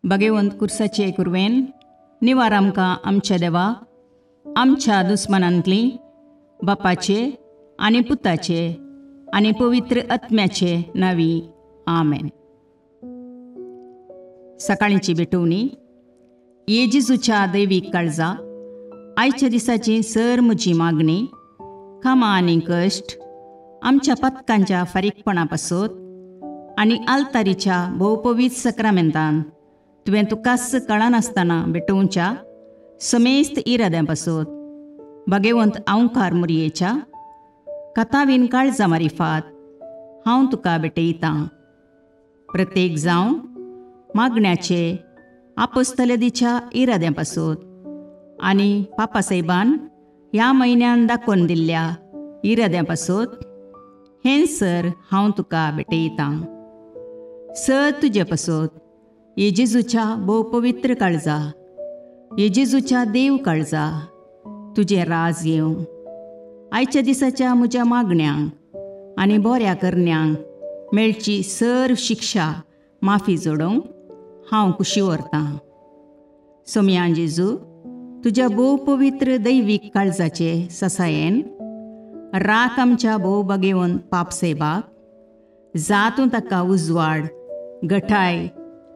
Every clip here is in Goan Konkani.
भगेवंत कुर्साचे कुरवेन निवार आमकां आमच्या देवा आमच्या दुस्मनांतली बापाचे आनी पुताचे आनी पवित्र आत्म्याचे नावी आमेन. सकाळींची भेटवणी. ये जेजूच्या दैवीक काळजा, आयच्या दिसाची सर म्हजी मागणी, कामां आनी कश्ट आमच्या पथकांच्या फारीकपणा पासत आनी आल्तारीच्या भोवपवीत सक्रामेंतान तुवें तुकाच कळनासतना भेटोवच्या समेस्त इराद्यां पासत भगेवंत आंवकार मुरयेच्या कथावीन काळजा मारिफात हांव तुका भेटयतां. प्रत्येक जावं मागण्याचे आपोस्तलदीच्या इराद्यां पासत आनी पापासाहेबान ह्या म्हयन्यान दाखोवन दिल्ल्या इराद्यां पासत हें सर हांव तुका भेटयतां. सर तुजे पासत ये जेजूच्या भोव पवित्र काळजा, ये जेजूच्या देव काळजा, तुजें राज येवं. आयच्या दिसाच्या म्हज्या मागण्यांक आनी बऱ्या करण्यांक मेळची सर शिक्षा माफी जोडोवंक हांव कुशी व्हरतां. सोमया जेजू, तुज्या भोव पवित्र दैवीक काळजाचे ससायेन राख आमच्या भोव बगेवन पापसेबाक, जातूं ताका उजवाड, गठाय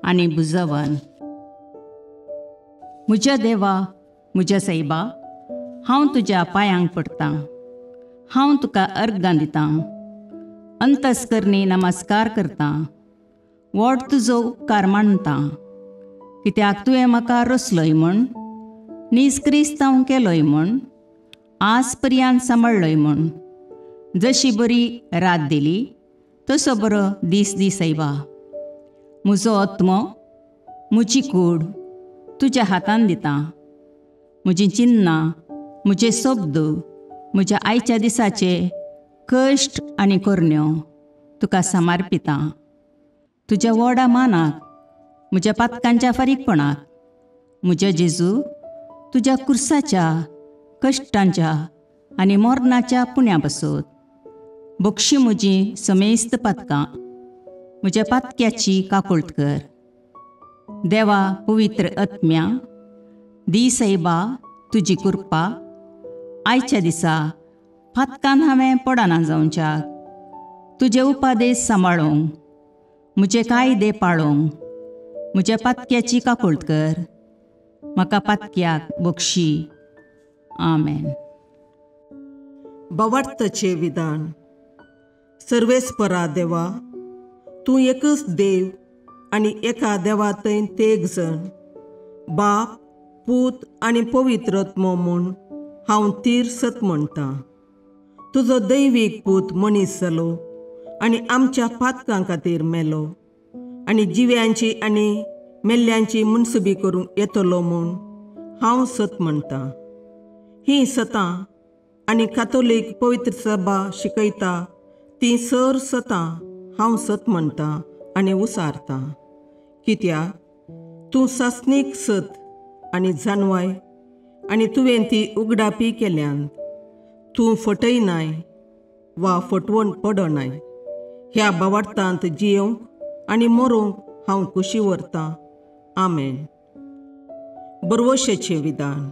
आनी बुजवन. म्हज्या देवा, म्हज्या सायबा, हांव तुज्या पांयांक पडटां, हांव तुका अर्गां दितां, अंतस्करणी नमस्कार करतां, व्हड तुजो उपकार मानतां, कित्याक तुवें म्हाका रचलोय म्हूण, नीज क्रिस्तांव केलोय म्हूण, आज पर्यंत सांबाळ्ळोय म्हूण. जशी बरी रात दिली तसो बरो दीस दी सायबा. म्हजो आत्मो, म्हजी कूड तुज्या हातान दितां. म्हजीं चिन्नां, म्हजे शब्द, म्हज्या आयच्या दिसाचे कश्ट आनी करण्यो तुका समर्पितां. तुज्या व्हडा मानाक, म्हज्या पातकांच्या फारीकपणाक, म्हज्या जेजू तुज्या कुर्साच्या कश्टांच्या आनी मरणाच्या पुण्या पासत बक्षी म्हजी समेस्त पातकां, म्हज्या पातक्याची काकुळट कर. देवा पवित्र आत्म्या, दी सायबा तुजी कृपा आयच्या दिसा पातकान हांवें पडना जावच्याक, तुजे उपादेश सांबाळूंक, म्हजे कायदे पाळूंक म्हज्या पातक्याची काकुळट कर. म्हाका पातक्याक बक्षी. आमेन. बवार्थाचें विधान. सर्वेस्परा देवा, तूं एकच देव आनी एका देवा थंय तेग जण, बाप, पूत आनी पवित्र आत्मो म्हूण हांव तीर सत म्हणटां. तुजो दैवीक पूत मनीस जालो आनी आमच्या पातकां खातीर मेलो आनी जिव्यांची आनी मेल्ल्यांची मुनसुबी करूंक येतलो म्हूण हांव सत म्हणटां. हीं सतां आनी कातोलीक पवित्र सभा शिकयता तीं सर सतां हांव सत म्हणटां आनी उसारतां. कित्याक तूं सासणीक सत आनी जानवाय आनी तुवें ती उगडापी केल्यान. तूं फटयनाय वा फटवण पडनाय. ह्या बावार्थांत जियोवंक आनी मरोंक हांव कुशी व्हरतां. आमेन. बरवशेचें विधान.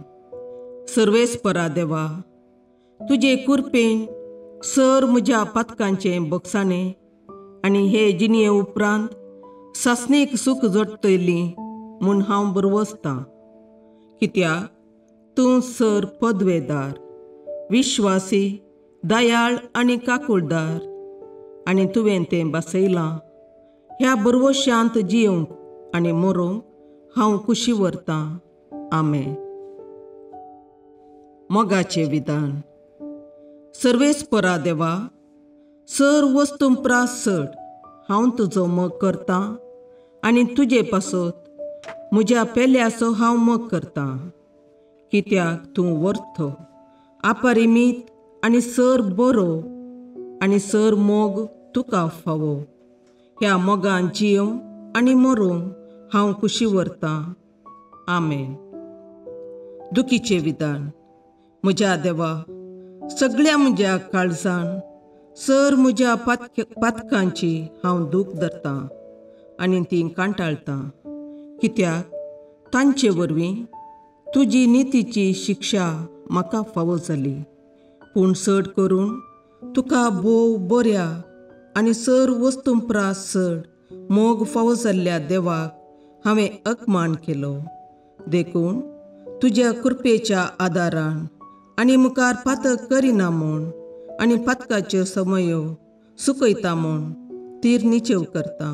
सर्वेस्परा देवा, तुजे कुरपेन सर म्हज्या पातकांचें बक्षाणें आनी हे जिणये उपरांत सासणीक सूख जोडटली म्हूण हांव बरवसतां. कित्याक तूं सर पदवेदार, विश्वासी, दयाळ आनी काकुळदार आनी तुवें तें बसयलां. ह्या बरवशांत जियोवंक आनी मरोंक हांव कुशी व्हरतां. आमेन. मोगाचें विधान. सर्वेस्परा देवा, सर वस्तूं प्रास चड हांव तुजो मोग करतां आनी तुजे पासत म्हज्या पेल्याचो हांव मोग करतां. कित्याक तूं वर्थ, अपरिमीत आनी सर बरो आनी सर मोग तुका फावो. ह्या मोगान जियोवंक आनी मरोंक हांव कुशी व्हरतां. आमेन. दुखीचें विधान. म्हज्या देवा, सगळ्या म्हज्या काळजान सर म्हज्या पातकांची हांव दूख धरतां आनी ती कांटाळटां. कित्याक तांचे वरवीं तुजी नितीची शिक्षा म्हाका फावो जाली. पूण चड करून तुका भोव बऱ्या आनी सर वस्तूं प्रास चड मोग फावो जाल्ल्या देवाक हांवें अपमान केलो. देखून तुज्या कृपेच्या आदारान आनी मुखार पातक करिना म्हूण आनी पातकाच्यो समयो सुकयता म्हूण तीर निचेव करता.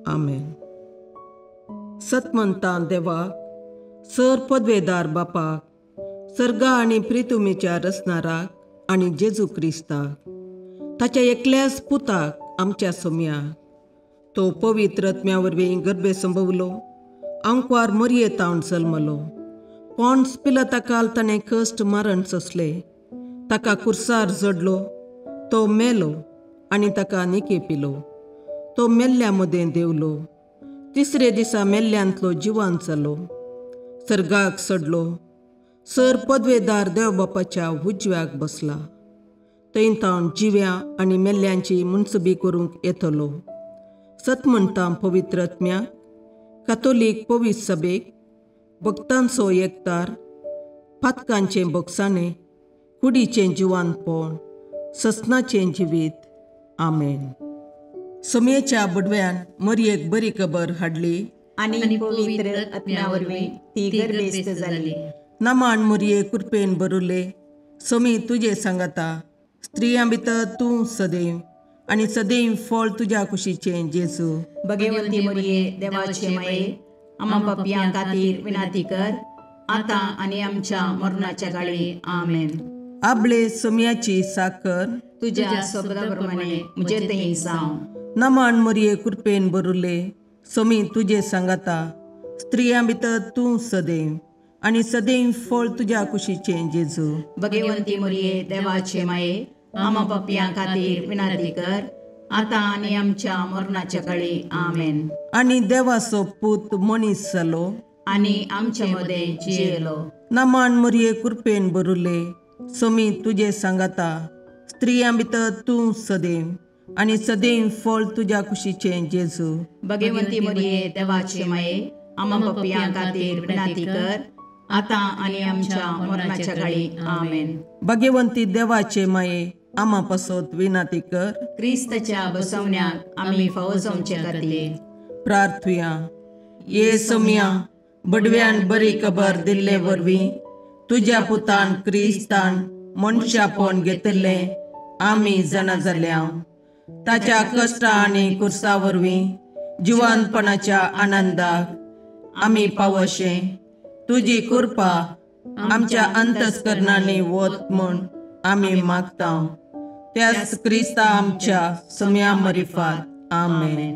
आमेन. सतमंता देवाक, सर पदवेदार बापाक, सर्गा आनी प्रितुमेच्या रचणाराक आनी जेजू क्रिस्ताक, ताच्या एकल्याच पुताक आमच्या सोम्याक, तो पवित्र आत्म्या वरवीं गर्भे संभवलो, आंकवार मरये तावन जल्मलो, पॉन्स पिलाता ताणें कश्ट मारण सोंसले, ताका कुर्सार जडलो, तो मेलो आनी ताका निके पिलो, तो मेल्ल्या मदें देवलो, तिसरे दिसा मेल्ल्यांतलो जिवान जालो, सर्गाक सडलो, सर पदवेदार देवबापाच्या उजव्याक बसला, थंय तावन जिव्या आनी मेल्ल्यांची मुनसबी करूंक येतलो. सत म्हणटा पवित्र आत्म्याक, कातोलीक पवित्र सभेक, भक्तांचो एकतार, पातकांचें बोगसाणें, कुडीचें जिवानपण, ससनाचें जिवीत. आमेन. सोमयेच्या बुडव्यान मरयेक बरी खबर हाडली आनी पवित्र आत्म्या वरवीं ती गर्भेस्त जाली. नमान मरये कृपेन भरुले, सोमी तुजे सांगाता, स्त्रियां भितर तूं सदैव आनी सदैव फळ तुज्या कुशीचें जेजू. भगवंती मरये देवाचे माये, आमा पापयां खातीर विनंती कर, आतां आनी आमच्या मरणाच्या काळी. आमेन. आबळे सोमयाची साकर तुज्या शब्दा प्रमाणे म्हजे थंय जावं. नमान मरये कृपेन भरुले, सोमी तुजे सांगाता, स्त्रियां भितर तूं सदैव आनी सदैव फळ तुज्या कुशीचें जेजू. भगवंती मरये देवाचे माये, आमा पापयां खातीर विनंती कर, आतां आनी आमच्या मरणाच्या काळी. आमेन. आनी देवाचो पूत मनीस जालो आनी आमच्या मदें जियेलो. नमान मरये कृपेन भरुले, सोमी तुजे सांगाता, स्त्रियां भितर तूं सदैव आनी सदैव फळ तुज्या कुशीचें जेजू. भगवंती मरये देवाचे माये, आमा पापयां खातीर विनंती कर, आतां आनी आमच्या मरणाच्या काळी. आमेन. भगवंती देवाचे माये, आमा पासत विनंती कर, क्रिस्ताच्या बसवण्याक आमी फावो जावचे खातीर. प्रार्थुया. ये सोमया, बडव्यान बरी खबर दिल्ले वरवीं तुज्या पुतान क्रिस्तान मनशापण घेतिल्लें आमी जाणा जाल्या. ताच्या कश्टा आनी कुर्सा वरवीं जिवानपणाच्या आनंदाक आमी पावशें तुजी कृपा आमच्या अंतस्करणांनी वत म्हूण आमी मागता. त्याच क्रिस्ता आमच्या सोम्या मरिफात. आमेन.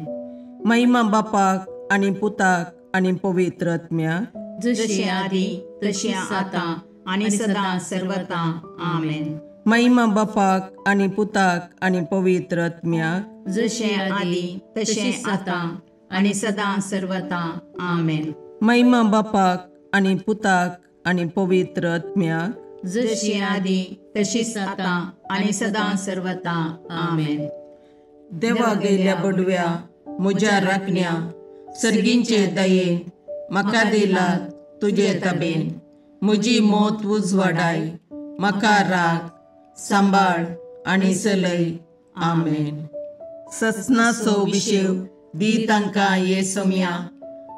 महिमा बापाक आनी पुताक आनी पवित्र आत्म्याक, जशी आदी तशी आतां आनी सदां सर्वता. आमेन. महिमा बापाक आनी पुताक आनी पवित्र आत्म्याक, जशें आदी तशें आतां आनी सदां सर्वता. आमेन. महिमा बापाक आनी पुताक आनी पवित्र आत्म्याक, जशी आदी तशीच आतां आनी सदां सर्वता. आमेन. देवा गेल्या बडव्या म्हज्या राखण्या, सर्गींचे दयेन म्हाका दिला तुजे तबेन, म्हजी मौत उजवाडाय, म्हाका राख सांबाळ आनी चलय. आमेन. ससनाचो विशेव दी तांकां ये सोम्या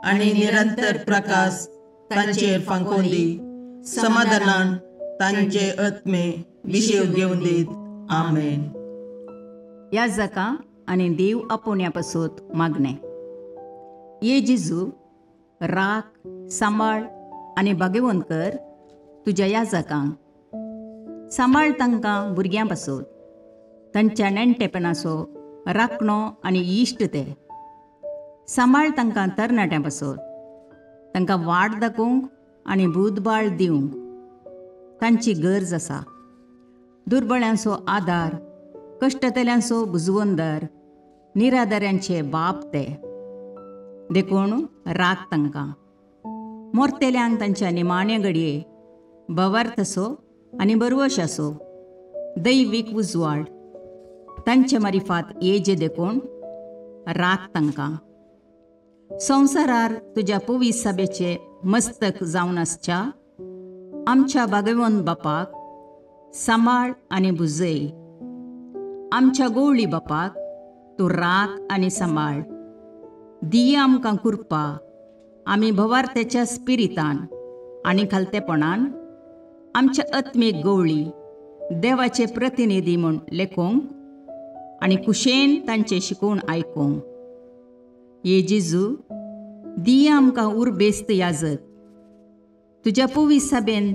आनी निरंतर प्रकाश तांचेर फांकोवन दी, समाधानान तांचे आत्मे विशेव घेवन दीत. आमेन. ह्या जाका आनी देव आपोवण्या पासत मागणें. ये जेजू, राख सांबाळ आनी भाग्यवंत कर तुज्या याजकांक, सांबाळ तांकां भुरग्यां पासत, तांच्या नेणटेपणाचो राखणो आनी इश्ट ते. सांबाळ तांकां तरणाट्यां पासत, तांकां वाट दाखोवंक आनी बुदबाळ दिवंक तांची गरज आसा. दुर्बळ्यांचो आदार, कश्टतल्यांचो बुजवंदर, निराधाऱ्यांचे बाप ते. देखून राख तांकां. मोरतेल्यांक तांच्या निमाण्या घडये भवार्थ असो आनी बरवश असो दैवीक उजवाड तांचे मारिफात येजे, देखून राख तांकां. संवसारार तुज्या पवित्र सभेचे मस्तक जावन आसच्या आमच्या भागवंत बापाक सांबाळ आनी भुजय. आमच्या गोवळी बापाक तूं राख आनी सांबाळ. दिया आमकां कृपा आमी भवार्थ्याच्या स्पिरितान आनी खालतेपणान आमच्या आत्मीक गोवळी देवाचे प्रतिनिधी म्हूण लेखूंक आनी कुशेन तांचें शिकोवन आयकूंक. ये जेजू, दिया आमकां उर्बेस्त याजक, तुज्या पवित्र सभेन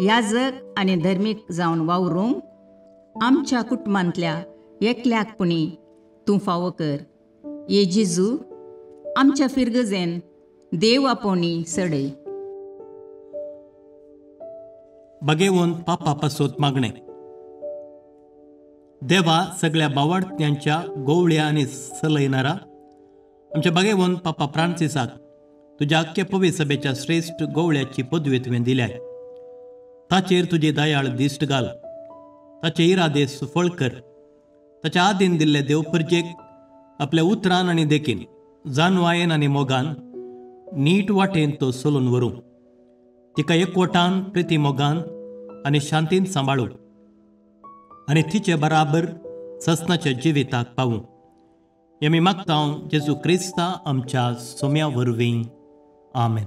याजक आनी धर्मीक जावन वावरूंक आमच्या कुटुंबांतल्या एकल्याक पुणी तूं फावो कर. ये जेजू, आमच्या फिरगजेन देव आपोवणी सडय. बगेवन पापा पासत मागणें. देवा सगळ्या बावाडत्यांच्या गोवळ्या आनी सलयनारा आमच्या बागेवन पापा फ्रांसिसाक तुज्या आख्या पवित्र सभेच्या श्रेश्ठ गोवळ्याची पदवी तुवें दिल्या. ताचेर तुजी दयाळ दिश्ट घाल, ताचे इरादे सुफळ कर. ताच्या आदीन दिल्ले देवपर्जेक आपल्या उतरान आनी देखीन, जानवायेन आनी मोगान नीट वाटेन तो चलून व्हरूं. तिका एकवटान, प्रिती मोगान आनी शांतीन सांबाळूं आनी तिचे बराबर ससनाच्या जिविताक पावूं. हें आमी मागता जेजू क्रिस्ता आमच्या सोम्या वरवीं. आमेन.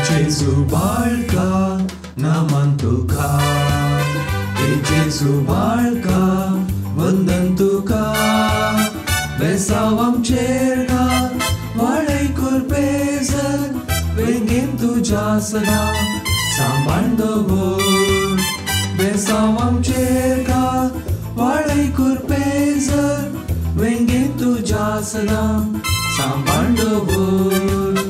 जेजू बाळका नमन तुका, हे जेजू बाळका वंदन तुका, बेसांव आमचेर घाल वाडय कुरपेजर, वेंगेन तुज्या सदां सांबाळ दवर. बेसांव आमचेर घाल वाडय कुरपेजर, वेंगेन तुज्या सदां सांबाळ दवर.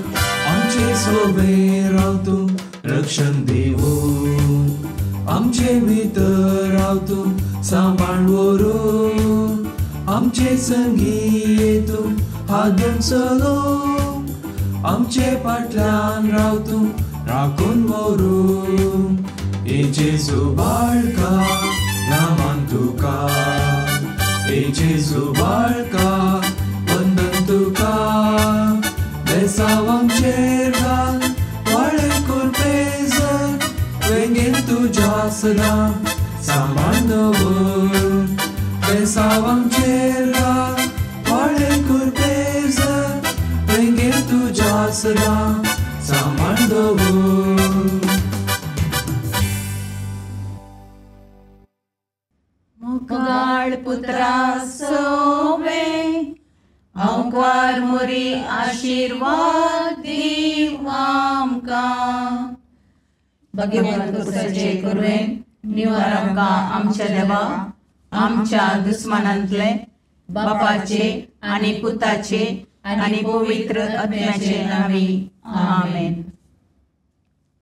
आमचे सोबे राव तूं रक्षण देवून, आमचे भितर राव तूं सांबाळ व्हरूं, आमचे संगी तूं हात धरून चलोवंक, आमचे फाटल्यान राव तूं राखून व्हरूं. हे जेजू बाळका नमन तुका, हे जेजू बाळका वंदन तुका, बेसांव आमचेर घाल वाडय कुरपेजर, वेंगेन तुज्या सदां सांबाळ दवर. बेसांव आमचेर घाल वाडय कुरपेजर, वेंगेन तुज्या सदां सांबाळ दवर. मुखाळ पुत्रा सोवे अंकार मोरी आशीर्वाद दीव आमकां. भगवंत कुसाचे कुरवेन निवार आमकां आमच्या देवा, आमच्या दुस्मानांतले बापाचे आनी पुताचे आनी पवित्र आत्म्याचे नांवी. आमेन.